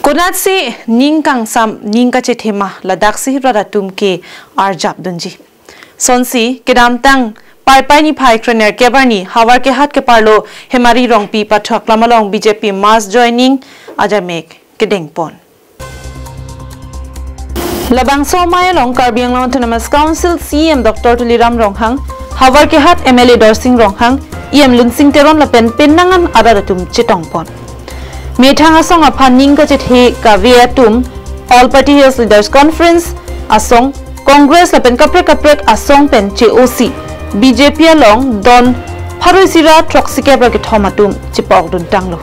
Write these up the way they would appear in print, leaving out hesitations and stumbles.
Kunat si ningkang sam ningka che thema Ladakh si rada tum ke arjap dunji sonsi kedam tang pai pai ni phai krener kebarni hawar ke hat ke parlo hemari rongpi pathak lamalong BJP mass joining ajamek kedengpon Labang Somaya long Karbi Anglong Autonomous Council CM Dr. Tuliram Ronghang hawar ke hat MLA Dorsing Ronghang EM Lunsing Teron lapen penangan adaratum chitongpon Methang asong aphan ningka chethe kavia tum All Party Hills Leaders Conference asong Congress lapen kaprek kaprek asong pen COC BJP along don pharoisira troxike bra ke thomatum chipok dun tanglo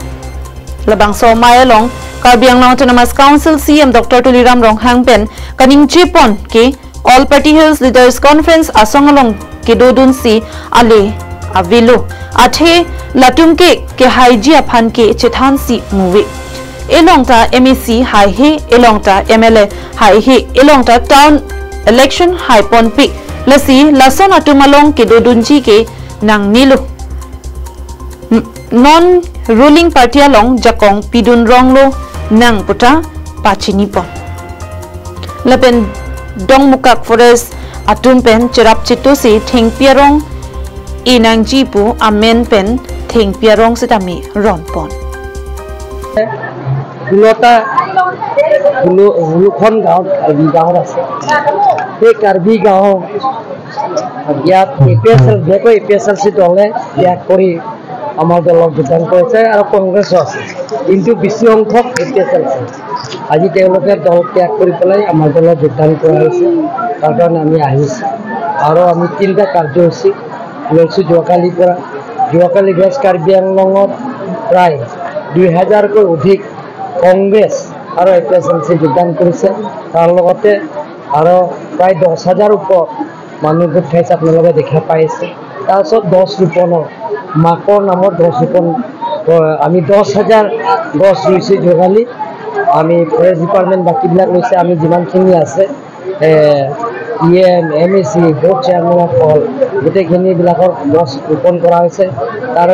Labang Somaya long Karbi Anglong Autonomous Council CM Dr. Tuliram Ronghang pen kaning chipon ke All Party Hills Leaders Conference asong along ke dodun si ale avilo athe latum ke haiji aphan ke chethan si muwe elongta MEC hai he elongta MLA hai he elongta town election hai pon pi lasi lason atumalong ke dodunji ke nang nilu non ruling party along jakong pidun ronglo nang puta pachini pon lapen dong mukak forest atum pen cherap chitu si thengpiarong inang jipu amen pen thengpiarong sitami ronpon ষোল্লটা ষোল্লখন গাঁৱত কাৰ্বি গাঁৱত আছে। সেই কাৰ্বি গাঁও ইয়াত A P S L যেনেকৈ A P S L C দলে ত্যাগ কৰি আমাৰ দলক যোগদান কৰিছে আৰু কংগ্ৰেছো আছে, কিন্তু বেছি সংখ্যক A P S L C আজি তেওঁলোকে দল ত্যাগ কৰি পেলাই আমাৰ দলত যোগদান কৰা হৈছে। তাৰ কাৰণে আমি আহিছোঁ আৰু আমি তিনিটা কাৰ্যসূচী লৈছোঁ যোৱাকালিৰ পৰা। যোৱাকালি ৱেষ্ট কাৰ্বি আংলঙত প্ৰায় 2000তকৈ অধিক কংগ্ৰেছ আৰু A P S L C যোগদান কৰিছে। তাৰ লগতে আৰু প্ৰায় 10,000 ওপৰত মানুহ গোট খাইছে, আপোনালোকে দেখা পাইছে। তাৰপিছত গছ ৰোপণৰ মাকৰ নামত গছ ৰোপণ আমি 10,000 গছ ৰুইছোঁ যোৱাকালি। আমি ফৰেষ্ট ডিপাৰ্টমেণ্ট বাকীবিলাক লৈছে, আমি যিমানখিনি আছে E M M E C board চেয়াৰমেনসকল গোটেইখিনিবিলাকৰ গছ ৰোপণ কৰা হৈছে। তাৰ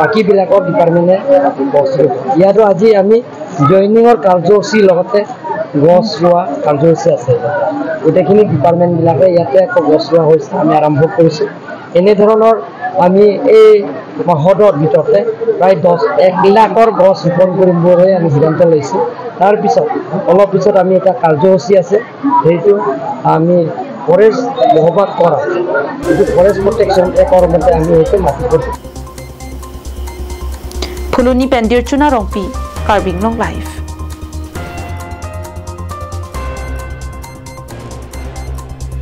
বাকীবিলাকৰ ডিপাৰ্টমেণ্টে গছ ৰোপণ। ইয়াতো আজি আমি জইনিঙৰ কাৰ্যসূচীৰ লগতে গছ ৰোৱা কাৰ্যসূচী আছে। গোটেইখিনি ডিপাৰ্টমেণ্টবিলাকে ইয়াতে আকৌ গছ ৰোৱা হৈছে, আমি আৰম্ভ কৰিছোঁ। এনেধৰণৰ আমি এই মাহৰ ভিতৰতে প্ৰায় 1 লাখৰ গছ ৰোপণ কৰিম বুলি আমি সিদ্ধান্ত লৈছোঁ। তাৰপিছত অলপ পিছত আমি এটা কাৰ্যসূচী আছে, সেইটো আমি ফৰেষ্ট বসবাস কৰা যিটো ফৰেষ্ট প্ৰটেকশ্যন একৰ মতে আমি সেইটো মাটি কৰিছোঁ। ফুলনি পেন্দিৰ চুনা ৰংপি কাৰ্বি আংলং লাইভ।